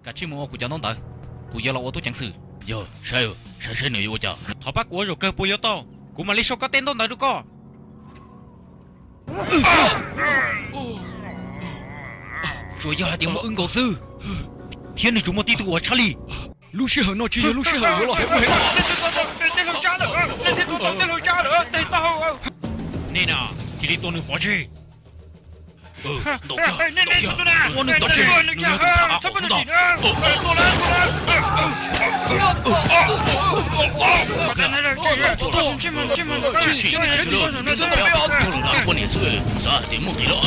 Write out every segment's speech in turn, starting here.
Kav tsij mus ua kuv cov ntaub ntawv, kuv yuav los ua tub ceev xwm. Yog, saib, saib saib nws yuav ua cas. Thov pab kuv ua zaum kawg puas yuav tau? Kuv mam li sau koj tej ntaub ntawv rau koj. Tsuas yog hais tias muaj wb nkaus xwb, thiab nws tsuas muaj tib tug uas tshaj li. Lub sij hawm no tsis yog lub sij hawm yuav los hais ua heev. Nej na, cia li tua nws pov tseg. Ua nws pov tseg, nws yog tus ntxhais av qhuas xwb ntag. Poj niam xwb, kuv xav hais tias muaj nqis lawm.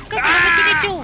Koj cia li cia li tsum.